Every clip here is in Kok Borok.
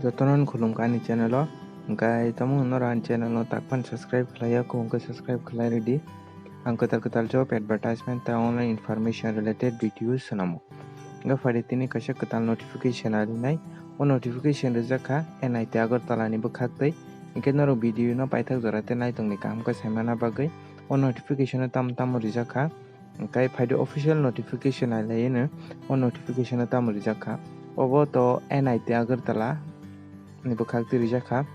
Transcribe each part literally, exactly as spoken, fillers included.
Jotono khulumkha ani channel o. Hwnkhe tamo norok ani channel no takphano subscribe khlai ya, kho hwnkhe subscribe khlai rwdi. Ang kwtal kwtal job advertisement tei online information related video swnamo. Hwnkhe phaidi tini kaisa kwtal notification arinai. O notification rijak kha N I T Agartala ni bwkhak twi. Hwnkhe norok video no paithak jora tei naitongni kaham khe saimana bagwi o notification no tamo tamo rijak kha. Hwnkhe phaidi official notification nailaiwi no o notification no tamo rijak kha. Obo to N I T Agartala ni bwkhak twi rijak kha.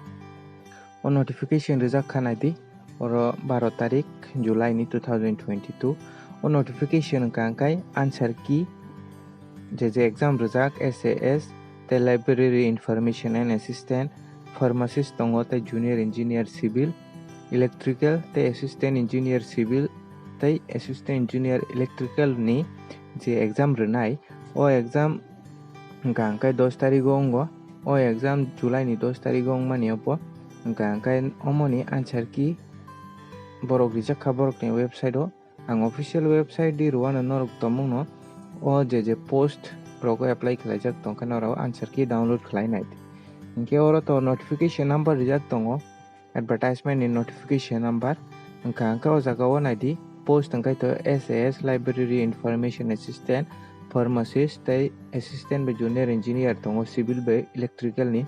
O notification rijak kha naidi, oro baro tarik July ni two thousand twenty-two. O notification wngkha hwnkhe answer key, je je exam rijak, S A S, tei library information and assistant, pharmacist tongo, tei junior engineer civil, electrical, tei assistant engineer civil, tei assistant engineer electrical ni je exam rwnai, o exam hwnkha hwnkhe dos tarigo wngo. O exam July ni dos tarigo wngmani obo. Hwnkha hwnkhe omoni answer key borok rijak kha borokni website o. Ang official website di rwano norok tongmungno o je je post rogo apply khlaijak tongkhe norok answer key download khlai nai di. Hinkhe oro to notification number rijak tongo, advertisement ni notification number. Hwnkha hwnkhe o jaga o nai di, post hwnkhe to S A S, library information assistant, pharmacist tei assistant bai junior engineer tongo, civil bai electrical ni.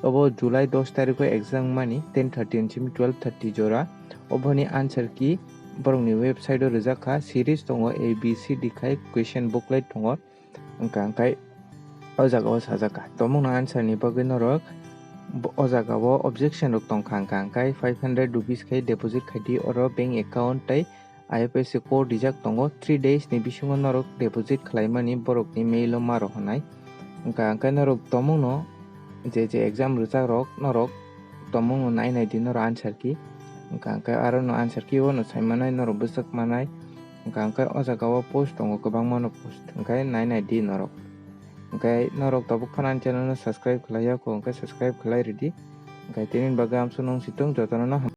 Obo July dos tarikh o exam mani ten thirty ni simi twelve thirty jora. Oboni answer key borokni website o rijak kha, series tongo A B C D khai question booklet tongo. Hwnkha hwnkhe o jaga o sajak kha. Tongmungno answer ni bagwi norok bo-, o jaga o objection rok tong kha, hwnkha hwnkhe five hundred rupees khai deposit khai di oro bank account tei I F S C code rijak tongo, three days ni bisingo norok deposit khlaimani borokni mail o ma rw hwnai. Hwnkha hwnkhe norok tongmungno je je exam rwjak rok norok tongmungno nai nai di norok answer key. Hwnkha hwnkhe aro no answer key o no sai manai, norok bwswk manai. Hwnkha hwnkhe o jaga o post tongo, kwbangma no post, hwnkhe nai nai di norok. Hwnkhe norok tabuk phano ani channel no subscribe khlai ya kho, hwnkhe subscribe khlai rwdi. Hwnkhe tini bagwi amsuk nung si tung jotono no ham-